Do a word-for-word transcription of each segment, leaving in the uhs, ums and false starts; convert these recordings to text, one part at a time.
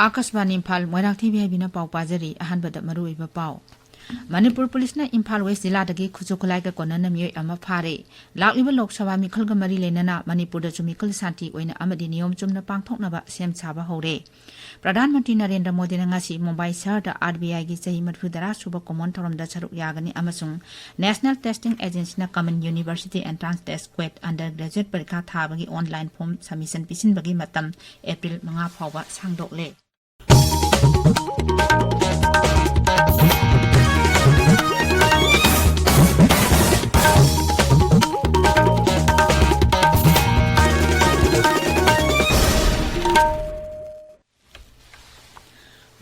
ꯑꯥꯀꯥꯁꯕꯥꯅꯤ Imphal, Moirangthem V ꯑꯥꯏ ꯕꯤꯅ ꯄꯥꯎ ꯄꯥꯖꯔꯤ꯫ ꯑꯍꯥꯟꯕꯗ ꯃꯔꯨꯑꯣꯏꯕ ꯄꯥꯎ꯫ ꯃꯅꯤꯄꯨꯔ ꯄꯨꯂꯤꯁꯅ ꯏꯝꯐꯥꯜ ꯋꯦꯁ ꯖꯤꯂꯥꯗꯒꯤ ꯈꯨꯠꯁꯨ ꯈꯨꯠꯂꯥꯏꯒ ꯀꯣꯟꯅꯅ ꯃꯤꯑꯣꯏ ꯑꯃ ꯐꯥꯔꯦ꯫ ꯂꯥꯛꯂꯤꯕ ꯂꯣꯛ ꯁꯚꯥ ꯃꯤꯈꯜꯒ ꯃꯔꯤ ꯂꯩꯅꯅ ꯃꯅꯤꯄꯨꯔꯗꯁꯨ ꯃꯤꯈꯜ ꯁꯥꯟꯇꯤ ꯑꯣꯏꯅ ꯑꯃꯗꯤ ꯅꯤꯌꯣꯝ ꯆꯨꯝꯅ ꯄꯥꯡꯊꯣꯛꯅꯕ ꯁꯦꯝ ꯁꯥꯕ ꯍꯧꯔꯦ꯫ ꯄ꯭ꯔꯙꯥꯟ ꯃꯟꯇ꯭ꯔꯤ ꯅꯔꯦꯟꯗ꯭ꯔ ꯃꯣꯗꯤꯅ ꯉꯁꯤ ꯃꯨꯝꯕꯥꯏ ꯁꯍꯔꯗ ꯑꯥꯔ ꯕꯤ ꯑꯥꯏꯒꯤ ꯆꯍꯤ ꯃꯔꯤꯐꯨꯇꯔꯥ ꯁꯨꯕ ꯀꯨꯝꯑꯣꯟ ꯊꯧꯔꯝꯗ ꯁꯔꯨꯛ ꯌꯥꯒꯅꯤ ꯑꯃꯁꯨꯡ National Testing Agencyꯅ Common University Entrance Test, ꯀ꯭ꯋꯦꯠ, undergraduate ꯄꯔꯤꯈꯥ ꯊꯥꯕꯒꯤ online form submission ꯄꯤꯁꯤꯟꯕꯒꯤ ꯃꯇꯝ ꯑꯦꯄ꯭ꯔꯤꯜ ꯃꯉꯥ ꯐꯥꯎꯕ ꯁꯥꯡꯗꯣꯛꯂꯦ꯫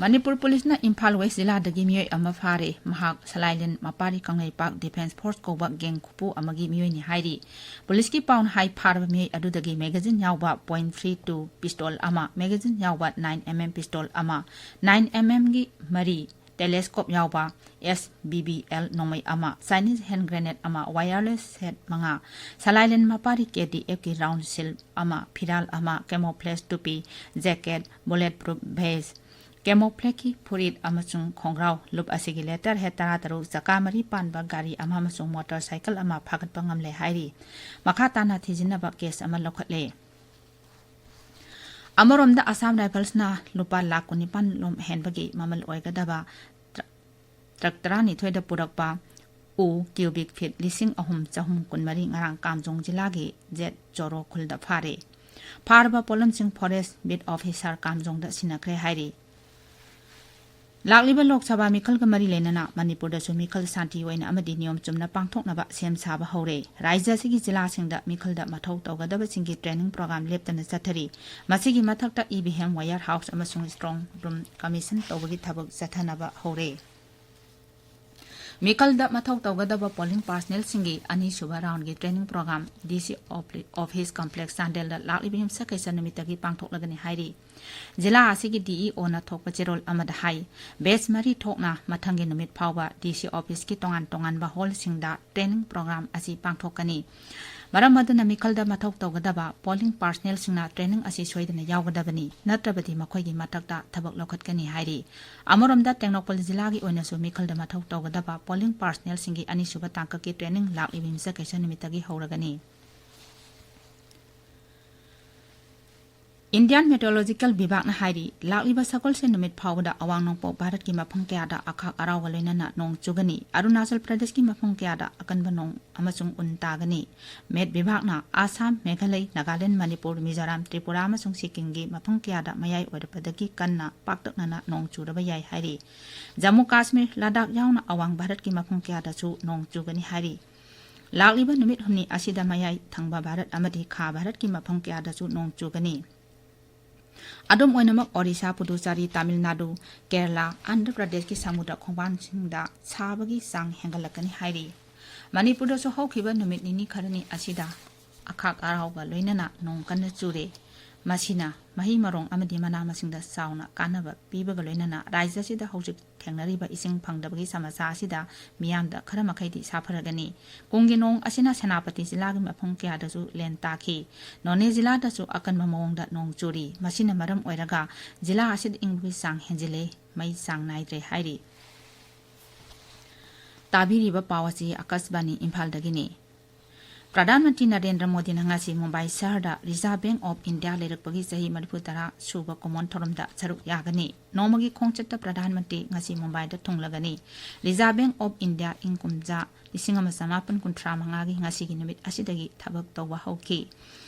ꯃꯅꯤꯄꯨꯔ ꯄꯨꯂꯤꯁꯅ ꯏꯝꯐꯥꯜ ꯋꯦꯁ ꯖꯤꯂꯥꯗꯒꯤ ꯃꯤꯑꯣꯏ ꯑꯃ ꯐꯥꯔꯦ꯫ ꯃꯍꯥꯛ ꯁꯂꯥꯏꯂꯦꯟ ꯃꯄꯥꯔꯤ ꯀꯪꯂꯩꯄꯥꯛ Defence Force ꯀꯧꯕ gang ꯈꯨꯄꯨ ꯑꯃꯒꯤ ꯃꯤꯑꯣꯏꯅꯤ ꯍꯥꯏꯔꯤ꯫ ꯄꯨꯂꯤꯁꯀꯤ ꯄꯥꯎꯅ ꯍꯥꯏ, ꯐꯥꯔꯕ ꯃꯤꯑꯣꯏ ꯑꯗꯨꯗꯒꯤ magazine ꯌꯥꯎꯕ point three two pistol ꯑꯃ, magazine ꯌꯥꯎꯕ nine M M pistol ꯑꯃ, nine M M ꯒꯤ ꯃꯔꯤ, telescope ꯌꯥꯎꯕ S B B L ꯅꯣꯡꯃꯩ ꯑꯃ, Chinese hand grenade ꯑꯃ, wireless set ꯃꯉꯥ, ꯁꯂꯥꯏꯂꯦꯟ ꯃꯄꯥꯔꯤ K D F ꯀꯤ round shell ꯑꯃ, ꯐꯤꯔꯥꯜ ꯑꯃ, camouflage ꯇꯨꯄꯤ, jacket, bullet proof vest, camouflageꯀꯤ ꯐꯨꯔꯤꯠ ꯑꯃꯁꯨꯡ ꯈꯣꯡꯒ꯭ꯔꯥꯎ, ꯂꯨꯞ ꯑꯁꯤꯒꯤ letter head ꯇꯔꯥꯇꯔꯨꯛ, ꯆꯀꯥ ꯃꯔꯤ ꯄꯥꯟꯕ ꯒꯥꯔꯤ ꯑꯃ ꯑꯃꯁꯨꯡ motorcycle ꯑꯃ ꯐꯥꯒꯠꯄ ꯉꯝꯂꯦ ꯍꯥꯏꯔꯤ꯫ ꯃꯈꯥ ꯇꯥꯅ ꯊꯤꯖꯤꯟꯅꯕ case ꯑꯃ ꯂꯧꯈꯠꯂꯦ꯫ ꯑꯃꯔꯣꯝꯗ, Assam Riflesꯅ ꯂꯨꯄꯥ ꯂꯥꯈ ꯀꯨꯟꯅꯤꯄꯥꯟ ꯂꯣꯝ ꯍꯦꯟꯕꯒꯤ ꯃꯃꯜ ꯑꯣꯏꯒꯗꯕ ꯇ꯭ꯔ-, truck ꯇꯔꯥꯅꯤꯊꯣꯏꯗ ꯄꯨꯔꯛꯄ ꯎ cubic feet ꯂꯤꯁꯤꯡ ꯑꯍꯨꯝ ꯆꯍꯨꯝ ꯀꯨꯟꯃꯔꯤ ꯉꯔꯥꯡ ꯀꯥꯝꯖꯣꯡ ꯖꯤꯂꯥꯒꯤ ꯖꯦꯠ ꯆꯣꯔꯣ ꯈꯨꯜꯗ ꯐꯥꯔꯦ꯫ ꯐꯥꯔꯕ ꯄꯣꯠꯂꯝꯁꯤꯡ forest beat officer ꯀꯥꯝꯖꯣꯡꯗ ꯁꯤꯟꯅꯈ꯭ꯔꯦ ꯍꯥꯏꯔꯤ꯫ ꯂꯥꯛꯂꯤꯕ ꯂꯣꯛ ꯁꯚꯥ ꯃꯤꯈꯜꯒ ꯃꯔꯤ ꯂꯩꯅꯅ ꯃꯅꯤꯄꯨꯔꯗꯁꯨ ꯃꯤꯈꯜ ꯁꯥꯟꯇꯤ ꯑꯣꯏꯅ ꯑꯃꯗꯤ ꯅꯤꯌꯣꯝ ꯆꯨꯝꯅ ꯄꯥꯡꯊꯣꯛꯅꯕ ꯁꯦꯝ ꯁꯥꯕ ꯍꯧꯔꯦ꯫ ꯔꯥꯖ꯭ꯌ ꯑꯁꯤꯒꯤ ꯖꯤꯂꯥꯁꯤꯡꯗ ꯃꯤꯈꯜꯗ ꯃꯊꯧ ꯇꯧꯒꯗꯕꯁꯤꯡꯒꯤ training program ꯂꯦꯞꯇꯅ ꯆꯠꯊꯔꯤ꯫ ꯃꯁꯤꯒꯤ ꯃꯊꯛꯇ E V M, wire house ꯑꯃꯁꯨꯡ strong room commission ꯇꯧꯕꯒꯤ ꯊꯕꯛ ꯆꯠꯊꯅꯕ ꯍꯧꯔꯦ꯫ ꯃꯤꯈꯜꯗ ꯃꯊꯧ ꯇꯧꯒꯗꯕ ꯄꯣꯂꯤꯡ ꯄꯥꯔꯁꯅꯦꯜꯁꯤꯡꯒꯤ ꯑꯅꯤꯁꯨꯕ ꯔꯥꯎꯟꯒꯤ ꯇ꯭ꯔꯦꯅꯤꯡ ꯄ꯭ꯔꯣꯒ꯭ꯔꯥꯝ ꯗꯤ ꯁꯤ ꯑꯣꯐꯤꯁ ꯀꯝꯄ꯭ꯂꯦꯛꯁ ꯆꯥꯟꯗꯦꯜꯗ ꯂꯥꯛꯂꯤꯕ ꯌꯨꯝꯁꯀꯩꯁ ꯅꯨꯃꯤꯠꯇꯒꯤ ꯄꯥꯡꯊꯣꯛꯂꯒꯅꯤ ꯍꯥꯏꯔꯤ꯫ ꯖꯤꯂꯥ ꯑꯁꯤꯒꯤ ꯗꯤ ꯏ ꯑꯣꯅ ꯊꯣꯛꯄ ꯆꯦꯔꯣꯜ ꯑꯃꯗ ꯍꯥꯏ, ꯕꯦꯆ ꯃꯔꯤ ꯊꯣꯛꯅ ꯃꯊꯪꯒꯤ ꯅꯨꯃꯤꯠ ꯐꯥꯎꯕ ꯗꯤ ꯁꯤ ꯑꯣꯐꯤꯁꯀꯤ ꯇꯣꯉꯥꯟ ꯇꯣꯉꯥꯟꯕ ꯍꯣꯜꯁꯤꯡꯗ ꯇ꯭ꯔꯦꯅꯤꯡ ꯄ꯭ꯔꯣꯒ꯭ꯔꯥꯝ ꯑꯁꯤ ꯄꯥꯡꯊꯣꯛꯀꯅꯤ꯫ ꯃꯔꯝ ꯑꯗꯨꯅ ꯃꯤꯈꯜꯗ ꯃꯊꯧ ꯇꯧꯒꯗꯕ ꯄꯣꯂꯤꯡ ꯄꯥꯔꯁꯅꯦꯜꯁꯤꯡꯅ ꯇ꯭ꯔꯦꯅꯤꯡ ꯑꯁꯤ ꯁꯣꯏꯗꯅ ꯌꯥꯎꯒꯗꯕꯅꯤ, ꯅꯠꯇ꯭ꯔꯕꯗꯤ ꯃꯈꯣꯏꯒꯤ ꯃꯊꯛꯇ ꯊꯕꯛ ꯂꯧꯈꯠꯀꯅꯤ ꯍꯥꯏꯔꯤ꯫ ꯑꯃꯔꯣꯝꯗ ꯇꯦꯡꯅꯧꯄꯜ ꯖꯤꯂꯥꯒꯤ ꯑꯣꯏꯅꯁꯨ ꯃꯤꯈꯜꯗ ꯃꯊꯧ ꯇꯧꯒꯗꯕ ꯄꯣꯂꯤꯡ ꯄꯥꯔꯁꯅꯦꯜꯁꯤꯡꯒꯤ ꯑꯅꯤꯁꯨꯕ ꯇꯥꯡꯀꯛꯀꯤ ꯇ꯭ꯔꯦꯅꯤꯡ ꯂꯥꯛꯂꯤꯕ ꯌꯨꯝꯁꯀꯩꯁ ꯅꯨꯃꯤꯠꯇꯒꯤ ꯍꯧꯔꯒꯅꯤ꯫ ꯏꯟꯗꯤꯌꯥꯟ ꯃꯦꯇꯤꯑꯣꯔꯣꯂꯣꯖꯤꯀꯦꯜ ꯕꯤꯚꯥꯒꯅ ꯍꯥꯏꯔꯤ, ꯂꯥꯛꯂꯤꯕ ꯁꯒꯣꯜꯁꯦꯟ ꯅꯨꯃꯤꯠ ꯐꯥꯎꯕꯗ ꯑꯋꯥꯡ ꯅꯣꯡꯄꯣꯛ ꯚꯥꯔꯠꯀꯤ ꯃꯐꯝ ꯀꯌꯥꯗ ꯑꯈꯥꯛ ꯑꯔꯥꯎꯒ ꯂꯣꯏꯅꯅ ꯅꯣꯡ ꯆꯨꯒꯅꯤ꯫ ꯑꯔꯨꯅꯥꯆꯜ ꯄ꯭ꯔꯗꯦꯁꯀꯤ ꯃꯐꯝ ꯀꯌꯥꯗ ꯑꯀꯟꯕ ꯅꯣꯡ ꯑꯃꯁꯨꯡ ꯎꯟ ꯇꯥꯒꯅꯤ꯫ ꯃꯦꯠ ꯕꯤꯚꯥꯒꯅ ꯑꯁꯥꯝ, ꯃꯦꯘꯥꯂꯌ, ꯅꯥꯒꯥꯂꯦꯟ, ꯃꯅꯤꯄꯨꯔ, ꯃꯤꯖꯣꯔꯥꯝ, ꯇ꯭ꯔꯤꯄꯨꯔꯥ ꯑꯃꯁꯨꯡ ꯁꯤꯛꯀꯤꯝꯒꯤ ꯃꯐꯝ ꯀꯌꯥꯗ ꯃꯌꯥꯏ ꯑꯣꯏꯔꯞꯄꯗꯒꯤ ꯀꯟꯅ ꯄꯥꯛꯇꯛꯅꯅ ꯅꯣꯡ ꯆꯨꯔꯕ ꯌꯥꯏ ꯍꯥꯏꯔꯤ꯫ ꯖꯝꯃꯨ ꯀꯥꯁꯃꯤꯔ, ꯂꯗꯥꯈ ꯌꯥꯎꯅ ꯑꯋꯥꯡ ꯚꯥꯔꯠꯀꯤ ꯃꯐꯝ ꯀꯌꯥꯗꯁꯨ ꯅꯣꯡ ꯆꯨꯒꯅꯤ ꯍꯥꯏꯔꯤ꯫ ꯂꯥꯛꯂꯤꯕ ꯅꯨꯃꯤꯠ ꯍꯨꯝꯅꯤ ꯑꯁꯤꯗ ꯃꯌꯥꯏ ꯊꯪꯕ ꯚꯥꯔꯠ ꯑꯃꯗꯤ ꯈꯥ ꯚꯥꯔꯠꯀꯤ ꯃꯐꯝ ꯀꯌꯥꯗꯁꯨ ꯅꯣꯡ ꯆꯨꯒꯅꯤ꯫ ꯑꯗꯨꯝ ꯑꯣꯏꯅꯃꯛ, ꯑꯣꯔꯤꯁꯥ, ꯄꯨꯗꯨꯆꯥꯔꯤ, ꯇꯥꯃꯤꯜ ꯅꯥꯗꯨ, ꯀꯦꯔꯂꯥ, ꯑꯟꯙ꯭ꯔ ꯄ꯭ꯔꯗꯦꯁꯀꯤ ꯁꯃꯨꯗ꯭ꯔ ꯈꯣꯡꯕꯥꯟꯁꯤꯡꯗ ꯁꯥꯕꯒꯤ ꯆꯥꯡ ꯍꯦꯟꯒꯠꯂꯛꯀꯅꯤ ꯍꯥꯏꯔꯤ꯫ ꯃꯅꯤꯄꯨꯔꯗꯁꯨ ꯍꯧꯈꯤꯕ ꯅꯨꯃꯤꯠ ꯅꯤꯅꯤ ꯈꯔꯅꯤ ꯑꯁꯤꯗ ꯑꯈꯥꯛ ꯑꯔꯥꯎꯒ ꯂꯣꯏꯅꯅ ꯅꯣꯡ ꯀꯟꯅ ꯆꯨꯔꯦ꯫ ꯃꯁꯤꯅ ꯃꯍꯩ ꯃꯔꯣꯡ ꯑꯃꯗꯤ ꯃꯅꯥ ꯃꯁꯤꯡꯗ ꯆꯥꯎꯅ ꯀꯥꯟꯅꯕ ꯄꯤꯕꯒ ꯂꯣꯏꯅꯅ ꯔꯥꯖ꯭ꯌ ꯑꯁꯤꯗ ꯍꯧꯖꯤꯛ ꯊꯦꯡꯅꯔꯤꯕ ꯏꯁꯤꯡ ꯐꯪꯗꯕꯒꯤ ꯁꯃꯁ꯭ꯌꯥ ꯑꯁꯤꯗ ꯃꯤꯌꯥꯝꯗ ꯈꯔ ꯃꯈꯩꯗꯤ ꯁꯥꯐꯔꯒꯅꯤ꯫ ꯀꯨꯝꯒꯤ ꯅꯣꯡ ꯑꯁꯤꯅ ꯁꯦꯅꯥꯄꯇꯤ ꯖꯤꯂꯥꯒꯤ ꯃꯐꯝ ꯀꯌꯥꯗꯁꯨ ꯂꯦꯟ ꯇꯥꯈꯤ꯫ ꯅꯣꯅꯦ ꯖꯤꯂꯥꯗꯁꯨ ꯑꯀꯟꯕ ꯃꯑꯣꯡꯗ ꯅꯣꯡ ꯆꯨꯔꯤ꯫ ꯃꯁꯤꯅ ꯃꯔꯝ ꯑꯣꯏꯔꯒ ꯖꯤꯂꯥ ꯑꯁꯤꯗ ꯏꯪꯕꯒꯤ ꯆꯥꯡ ꯍꯦꯟꯖꯤꯜꯂꯦ, ꯃꯩ ꯆꯥꯡ ꯅꯥꯏꯗ꯭ꯔꯦ ꯍꯥꯏꯔꯤ꯫ ꯇꯥꯕꯤꯔꯤꯕ ꯄꯥꯎ ꯑꯁꯤ ꯑꯀꯥꯁꯕꯥꯅꯤ ꯏꯝꯐꯥꯜꯗꯒꯤꯅꯤ꯫ ꯄ꯭ꯔꯙꯥꯟ ꯃꯟꯇ꯭ꯔꯤ ꯅꯔꯦꯟꯗ꯭ꯔ ꯃꯣꯗꯤꯅ ꯉꯁꯤ ꯃꯨꯝꯕꯥꯏ ꯁꯍꯔꯗ ꯔꯤꯖꯥꯔꯚ ꯕꯦꯡꯛ ꯑꯣꯐ ꯏꯟꯗꯤꯌꯥ ꯂꯩꯔꯛꯄꯒꯤ ꯆꯍꯤ ꯃꯔꯤꯐꯨ ꯇꯔꯥ ꯁꯨꯕ ꯀꯨꯃꯣꯟ ꯊꯧꯔꯝꯗ ꯁꯔꯨꯛ ꯌꯥꯒꯅꯤ꯫ ꯅꯣꯡꯃꯒꯤ ꯈꯣꯡꯆꯠꯇ ꯄ꯭ꯔꯙꯥꯟ ꯃꯟꯇ꯭ꯔꯤ ꯉꯁꯤ ꯃꯨꯝꯕꯥꯏꯗ ꯊꯨꯡꯂꯒꯅꯤ꯫ ꯔꯤꯖꯥꯔꯚ ꯕꯦꯡꯛ ꯑꯣꯐ ꯏꯟꯗꯤꯌꯥ ꯏꯪ ꯀꯨꯝꯖꯥ ꯂꯤꯁꯤꯡ ꯑꯃ ꯆꯃꯥꯄꯟ ꯀꯨꯟꯊ꯭ꯔꯥ ꯃꯉꯥꯒꯤ ꯉꯁꯤꯒꯤ ꯅꯨꯃꯤꯠ ꯑꯁꯤꯗꯒꯤ ꯊꯕꯛ ꯇꯧꯕ ꯍꯧꯈꯤ꯫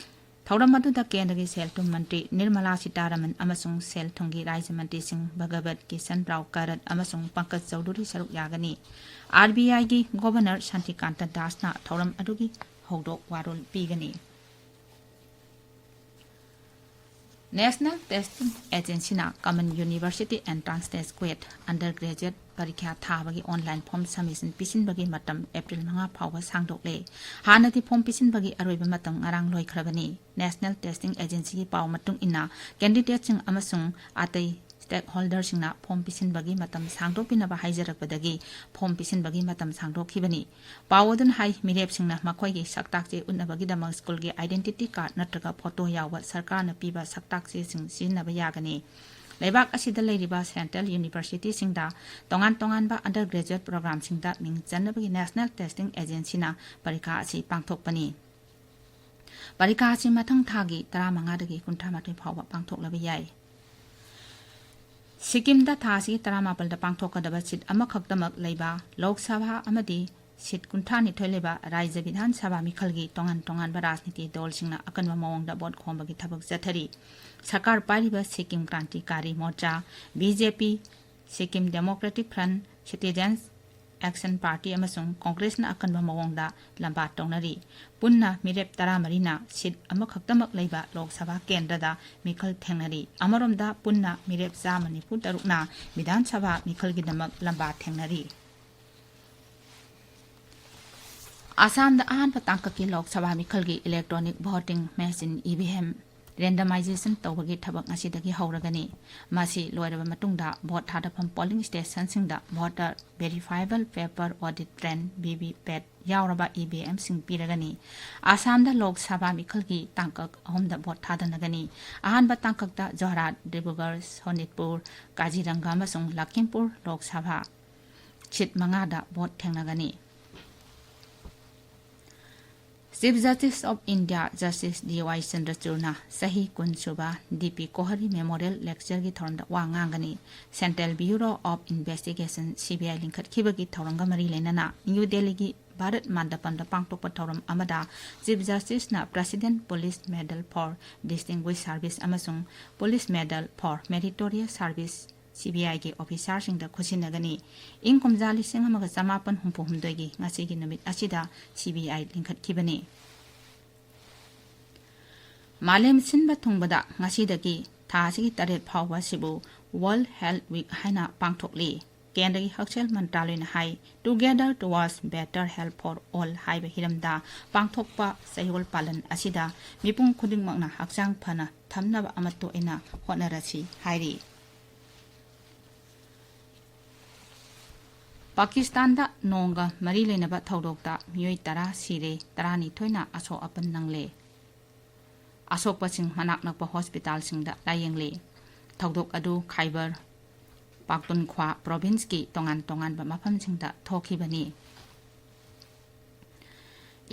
ꯊꯧꯔꯝ ꯑꯗꯨꯗ ꯀꯦꯟꯗ꯭ꯔꯒꯤ ꯁꯦꯜ ꯊꯨꯝ ꯃꯟꯇ꯭ꯔꯤ ꯅꯤꯔꯃꯂꯥ ꯁꯤꯇꯥꯔꯥꯃꯟ ꯑꯃꯁꯨꯡ ꯁꯦꯜ ꯊꯨꯝꯒꯤ ꯔꯥꯖ꯭ꯌ ꯃꯟꯇ꯭ꯔꯤꯁꯤꯡ ꯚꯒꯕꯠ ꯀꯤꯁꯟ ꯔꯥꯎ ꯀꯔꯠ ꯑꯃꯁꯨꯡ ꯄꯪꯀꯖ ꯆꯧꯙꯨꯔꯤ ꯁꯔꯨꯛ ꯌꯥꯒꯅꯤ꯫ ꯑꯥꯔ ꯕꯤ ꯑꯥꯏꯒꯤ ꯒꯣꯚꯔꯅꯔ ꯁꯥꯟꯇꯤꯀꯥꯟꯇ ꯗꯥꯁꯅ ꯊꯧꯔꯝ ꯑꯗꯨꯒꯤ ꯍꯧꯗꯣꯛ ꯋꯥꯔꯣꯜ ꯄꯤꯒꯅꯤ꯫ National Testing Agencyꯅ Common University Entrance Test, ꯀ꯭ꯋꯦꯠ, undergraduate ꯄꯔꯤꯈ꯭ꯌꯥ ꯊꯥꯕꯒꯤ online form submission ꯄꯤꯁꯤꯟꯕꯒꯤ ꯃꯇꯝ ꯑꯦꯄ꯭ꯔꯤꯜ ꯃꯉꯥ ꯐꯥꯎꯕ ꯁꯥꯡꯗꯣꯛꯂꯦ꯫ ꯍꯥꯟꯅꯗꯤ form ꯄꯤꯁꯤꯟꯕꯒꯤ ꯑꯔꯣꯏꯕ ꯃꯇꯝ ꯉꯔꯥꯡ ꯂꯣꯏꯈ꯭ꯔꯕꯅꯤ꯫ National Testing Agencyꯒꯤ ꯄꯥꯎ ꯃꯇꯨꯡ ꯏꯟꯅ, candidateꯁꯤꯡ ꯑꯃꯁꯨꯡ ꯑꯇꯩ stakeholderꯁꯤꯡꯅ form ꯄꯤꯁꯤꯟꯕꯒꯤ ꯃꯇꯝ ꯁꯥꯡꯗꯣꯛꯄꯤꯅꯕ ꯍꯥꯏꯖꯔꯛꯄꯗꯒꯤ form ꯄꯤꯁꯤꯟꯕꯒꯤ ꯃꯇꯝ ꯁꯥꯡꯗꯣꯛꯈꯤꯕꯅꯤ꯫ ꯄꯥꯎ ꯑꯗꯨꯅ ꯍꯥꯏ, ꯃꯤꯔꯦꯞꯁꯤꯡꯅ ꯃꯈꯣꯏꯒꯤ ꯁꯛꯇꯥꯛꯆꯦ ꯎꯠꯅꯕꯒꯤꯗꯃꯛ ꯁ꯭ꯀꯨꯜꯒꯤ identity card ꯅꯠꯇ꯭ꯔꯒ photo ꯌꯥꯎꯕ ꯁꯔꯀꯥꯔꯅ ꯄꯤꯕ ꯁꯛꯇꯥꯛꯆꯦꯁꯤꯡ ꯁꯤꯖꯤꯟꯅꯕ ꯌꯥꯒꯅꯤ꯫ ꯂꯩꯕꯥꯛ ꯑꯁꯤꯗ ꯂꯩꯔꯤꯕ central universityꯁꯤꯡꯗ ꯇꯣꯉꯥꯟ ꯇꯣꯉꯥꯟꯕ undergraduate programꯁꯤꯡꯗ ꯃꯤꯡ ꯆꯟꯅꯕꯒꯤ National Testing Agencyꯅ ꯄꯔꯤꯈꯥ ꯑꯁꯤ ꯄꯥꯡꯊꯣꯛꯄꯅꯤ꯫ ꯄꯔꯤꯈꯥ ꯑꯁꯤ ꯃꯊꯪ ꯊꯥꯒꯤ ꯇꯔꯥꯃꯉꯥꯗꯒꯤ ꯀꯨꯟꯊ꯭ꯔꯥꯃꯥꯊꯣꯏ ꯐꯥꯎꯕ ꯄꯥꯡꯊꯣꯛꯂꯕ ꯌꯥꯏ꯫ ꯁꯤꯛꯀꯤꯝꯗ ꯊꯥ ꯑꯁꯤꯒꯤ ꯇꯔꯥꯃꯥꯄꯜꯗ ꯄꯥꯡꯊꯣꯛꯀꯗꯕ seat ꯑꯃꯈꯛꯇꯃꯛ ꯂꯩꯕ ꯂꯣꯛ ꯁꯚꯥ ꯑꯃꯗꯤ seat ꯀꯨꯟꯊ꯭ꯔꯥꯅꯤꯊꯣꯏ ꯂꯩꯕ ꯔꯥꯖ꯭ꯌ ꯕꯤꯙꯥꯟ ꯁꯚꯥ ꯃꯤꯈꯜꯒꯤ ꯇꯣꯉꯥꯟ ꯇꯣꯉꯥꯟꯕ ꯔꯥꯖꯅꯤꯇꯤ ꯗꯜꯁꯤꯡꯅ ꯑꯀꯟꯕ ꯃꯑꯣꯡꯗ vote ꯈꯣꯝꯕꯒꯤ ꯊꯕꯛ ꯆꯠꯊꯔꯤ꯫ ꯁꯔꯀꯥꯔ ꯄꯥꯏꯔꯤꯕ Sikkim ꯀ꯭ꯔꯥꯟꯇꯤꯀꯥꯔꯤ ꯃꯣꯔꯆꯥ, BJP, Sikkim Democratic Front, Citizens Action Party ꯑꯃꯁꯨꯡ ꯀꯣꯡꯒ꯭ꯔꯦꯁꯅ ꯑꯀꯟꯕ ꯃꯑꯣꯡꯗ ꯂꯝꯕꯥ ꯇꯧꯅꯔꯤ꯫ ꯄꯨꯟꯅ ꯃꯤꯔꯦꯞ ꯇꯔꯥꯃꯔꯤꯅ seat ꯑꯃꯈꯛꯇꯃꯛ ꯂꯩꯕ ꯂꯣꯛ ꯁꯚꯥ ꯀꯦꯟꯗ꯭ꯔꯗ ꯃꯤꯈꯜ ꯊꯦꯡꯅꯔꯤ꯫ ꯑꯃꯔꯣꯝꯗ, ꯄꯨꯟꯅ ꯃꯤꯔꯦꯞ ꯆꯥꯝꯃ ꯅꯤꯐꯨ ꯇꯔꯨꯛꯅ ꯕꯤꯙꯥꯟ ꯁꯚꯥ ꯃꯤꯈꯜꯒꯤꯗꯃꯛ ꯂꯝꯕꯥ ꯊꯦꯡꯅꯔꯤ꯫ ꯑꯁꯥꯝꯗ ꯑꯍꯥꯟꯕ ꯇꯥꯡꯀꯛꯀꯤ ꯂꯣꯛ ꯁꯚꯥ ꯃꯤꯈꯜꯒꯤ electronic voting machine, EVM, randomization ꯇꯧꯕꯒꯤ ꯊꯕꯛ ꯉꯁꯤꯗꯒꯤ ꯍꯧꯔꯒꯅꯤ꯫ ꯃꯁꯤ ꯂꯣꯏꯔꯕ ꯃꯇꯨꯡꯗ vote ꯊꯥꯗꯐꯝ polling stationꯁꯤꯡꯗ voter verifiable paper audit trail, VVPAT, ꯌꯥꯎꯔꯕ EVMꯁꯤꯡ ꯄꯤꯔꯒꯅꯤ꯫ ꯑꯁꯥꯝꯗ ꯂꯣꯛ ꯁꯚꯥ ꯃꯤꯈꯜꯒꯤ ꯇꯥꯡꯀꯛ ꯑꯍꯨꯝꯗ vote ꯊꯥꯗꯅꯒꯅꯤ꯫ ꯑꯍꯥꯟꯕ ꯇꯥꯡꯀꯛꯇ ꯖꯣꯔꯍꯥꯠ, ꯗꯤꯕ꯭ꯔꯨꯒꯔ, ꯁꯣꯅꯤꯠꯄꯨꯔ, ꯀꯥꯖꯤꯔꯪꯒ ꯑꯃꯁꯨꯡ ꯂꯈꯤꯝꯄꯨꯔ ꯂꯣꯛ ꯁꯚꯥ seat ꯃꯉꯥꯗ vote ꯊꯦꯡꯅꯒꯅꯤ꯫ Chief Justice of India Justice D Y ꯆꯟꯗ꯭ꯔꯆꯨꯔꯅ ꯆꯍꯤ ꯀꯨꯟ ꯁꯨꯕ D P ꯀꯣꯍꯔꯤ Memorial Lectureꯒꯤ ꯊꯧꯔꯝꯗ ꯋꯥ ꯉꯥꯡꯒꯅꯤ꯫ Central Bureau of Investigation, CBI, ꯂꯤꯡꯈꯠꯈꯤꯕꯒꯤ ꯊꯧꯔꯝꯒ ꯃꯔꯤ ꯂꯩꯅꯅ ꯅ꯭ꯌꯨ ꯗꯦꯜꯂꯤꯒꯤ ꯚꯥꯔꯠ ꯃꯟꯗꯄꯝꯗ ꯄꯥꯡꯊꯣꯛꯄ ꯊꯧꯔꯝ ꯑꯃꯗ Chief Justiceꯅ President Police Medal for Distinguished Service ꯑꯃꯁꯨꯡ Police Medal for Meritorious Service, CBIꯒꯤ officerꯁꯤꯡꯗ ꯈꯨꯠꯁꯤꯟꯅꯒꯅꯤ꯫ ꯏꯪ ꯀꯨꯝꯖꯥ ꯂꯤꯁꯤꯡ ꯑꯃꯒ ꯆꯃꯥꯄꯟ ꯍꯨꯝꯐꯨ ꯍꯨꯝꯗꯣꯏꯒꯤ ꯉꯁꯤꯒꯤ ꯅꯨꯃꯤꯠ ꯑꯁꯤꯗ CBI ꯂꯤꯡꯈꯠꯈꯤꯕꯅꯤ꯫ ꯃꯥꯂꯦꯝ ꯁꯤꯟꯕ ꯊꯨꯡꯕꯗ ꯉꯁꯤꯗꯒꯤ ꯊꯥ ꯑꯁꯤꯒꯤ ꯇꯔꯦꯠ ꯐꯥꯎꯕ ꯑꯁꯤꯕꯨ World Health Week ꯍꯥꯏꯅ ꯄꯥꯡꯊꯣꯛꯂꯤ꯫ ꯀꯦꯟꯗ꯭ꯔꯒꯤ ꯍꯛꯁꯦꯜ ꯃꯟꯇ꯭ꯔꯥꯂꯣꯏꯅ ꯍꯥꯏ, Together Towards Better Health for All ꯍꯥꯏꯕ ꯍꯤꯔꯝꯗ ꯄꯥꯡꯊꯣꯛꯄ ꯆꯌꯣꯜ ꯄꯥꯂꯟ ꯑꯁꯤꯗ ꯃꯤꯄꯨꯝ ꯈꯨꯗꯤꯡꯃꯛꯅ ꯍꯛꯆꯥꯡ ꯐꯅ ꯊꯝꯅꯕ ꯑꯃꯠꯇ ꯑꯣꯏꯅ ꯍꯣꯠꯅꯔꯁꯤ ꯍꯥꯏꯔꯤ꯫ ꯄꯥꯀꯤꯁꯇꯥꯟꯗ ꯅꯣꯡꯒ ꯃꯔꯤ ꯂꯩꯅꯕ ꯊꯧꯗꯣꯛꯇ ꯃꯤꯑꯣꯏ ꯇꯔꯥ ꯁꯤꯔꯦ, ꯇꯔꯥꯅꯤꯊꯣꯏꯅ ꯑꯁꯣꯛ ꯑꯄꯟ ꯅꯪꯂꯦ꯫ ꯑꯁꯣꯛꯄꯁꯤꯡ ꯃꯅꯥꯛ ꯅꯛꯄ ꯍꯣꯁꯄꯤꯇꯥꯜꯁꯤꯡꯗ ꯂꯥꯌꯦꯡꯂꯤ꯫ ꯊꯧꯗꯣꯛ ꯑꯗꯨ ꯈꯥꯏꯕꯔ ꯄꯥꯛꯇꯨꯟꯈ꯭ꯋꯥ ꯄ꯭ꯔꯣꯚꯤꯟꯁꯀꯤ ꯇꯣꯉꯥꯟ ꯇꯣꯉꯥꯟꯕ ꯃꯐꯝꯁꯤꯡꯗ ꯊꯣꯛꯈꯤꯕꯅꯤ꯫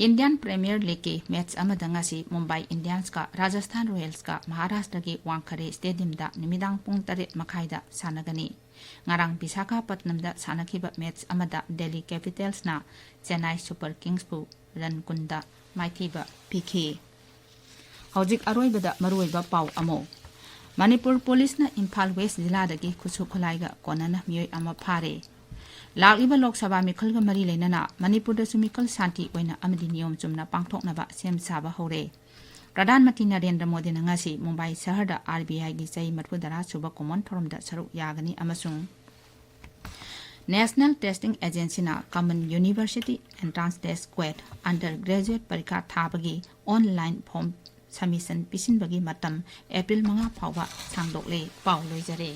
ꯏꯟꯗꯤꯌꯥꯟ ꯄ꯭ꯔꯤꯃꯤꯌꯔ ꯂꯤꯒꯀꯤ ꯃꯦꯠꯆ ꯑꯃꯗ ꯉꯁꯤ ꯃꯨꯝꯕꯥꯏ ꯏꯟꯗꯤꯌꯟꯁꯀ ꯔꯥꯖꯁꯊꯥꯟ ꯔꯣꯌꯦꯜꯁꯀ ꯃꯍꯥꯔꯥꯁꯇ꯭ꯔꯒꯤ ꯋꯥꯡꯈꯔꯦ ꯁ꯭ꯇꯦꯗꯤꯌꯝꯗ ꯅꯨꯃꯤꯗꯥꯡ ꯄꯨꯡ ꯇꯔꯦꯠ ꯃꯈꯥꯏꯗ ꯁꯥꯟꯅꯒꯅꯤ꯫ ꯉꯔꯥꯡ ꯕꯤꯁꯥꯈꯥꯄꯠꯅꯝꯗ ꯁꯥꯟꯅꯈꯤꯕ ꯃꯦꯠꯆ ꯑꯃꯗ ꯗꯦꯜꯂꯤ ꯀꯦꯄꯤꯇꯦꯜꯁꯅ ꯆꯦꯟꯅꯥꯏ ꯁꯨꯄꯔ ꯀꯤꯡꯁꯄꯨ ꯔꯟ ꯀꯨꯟꯗ ꯃꯥꯏꯊꯤꯕ ꯄꯤꯈꯤ꯫ ꯍꯧꯖꯤꯛ ꯑꯔꯣꯏꯕꯗ ꯃꯔꯨꯑꯣꯏꯕ ꯄꯥꯎ ꯑꯃꯨꯛ꯫ ꯃꯅꯤꯄꯨꯔ ꯄꯨꯂꯤꯁꯅ ꯏꯝꯐꯥꯜ ꯋꯦꯁ ꯖꯤꯂꯥꯗꯒꯤ ꯈꯨꯠꯁꯨ ꯈꯨꯠꯂꯥꯏꯒ ꯀꯣꯟꯅꯅ ꯃꯤꯑꯣꯏ ꯑꯃ ꯐꯥꯔꯦ꯫ ꯂꯥꯛꯂꯤꯕ ꯂꯣꯛ ꯁꯚꯥ ꯃꯤꯈꯜꯒ ꯃꯔꯤ ꯂꯩꯅꯅ ꯃꯅꯤꯄꯨꯔꯗꯁꯨ ꯃꯤꯈꯜ ꯁꯥꯟꯇꯤ ꯑꯣꯏꯅ ꯑꯃꯗꯤ ꯅꯤꯌꯣꯝ ꯆꯨꯝꯅ ꯄꯥꯡꯊꯣꯛꯅꯕ ꯁꯦꯝ ꯁꯥꯕ ꯍꯧꯔꯦ꯫ ꯄ꯭ꯔꯙꯥꯟ ꯃꯟꯇ꯭ꯔꯤ ꯅꯔꯦꯟꯗ꯭ꯔ ꯃꯣꯗꯤꯅ ꯉꯁꯤ ꯃꯨꯝꯕꯥꯏ ꯁꯍꯔꯗ ꯑꯥꯔ ꯕꯤ ꯑꯥꯏꯒꯤ ꯆꯍꯤ ꯃꯔꯤꯐꯨ ꯇꯔꯥ ꯁꯨꯕ ꯀꯨꯝꯑꯣꯟ ꯊꯧꯔꯝꯗ ꯁꯔꯨꯛ ꯌꯥꯒꯅꯤ ꯑꯃꯁꯨꯡ National Testing Agencyꯅ Common University Entrance Test, ꯀ꯭ꯋꯦꯠ, Undergraduate ꯄꯔꯤꯈꯥ ꯊꯥꯕꯒꯤ online form submission ꯄꯤꯁꯤꯟꯕꯒꯤ ꯃꯇꯝ ꯑꯦꯄ꯭ꯔꯤꯜ ꯃꯉꯥ ꯐꯥꯎꯕ ꯁꯥꯡꯗꯣꯛꯂꯦ꯫ ꯄꯥꯎ ꯂꯣꯏꯖꯔꯦ꯫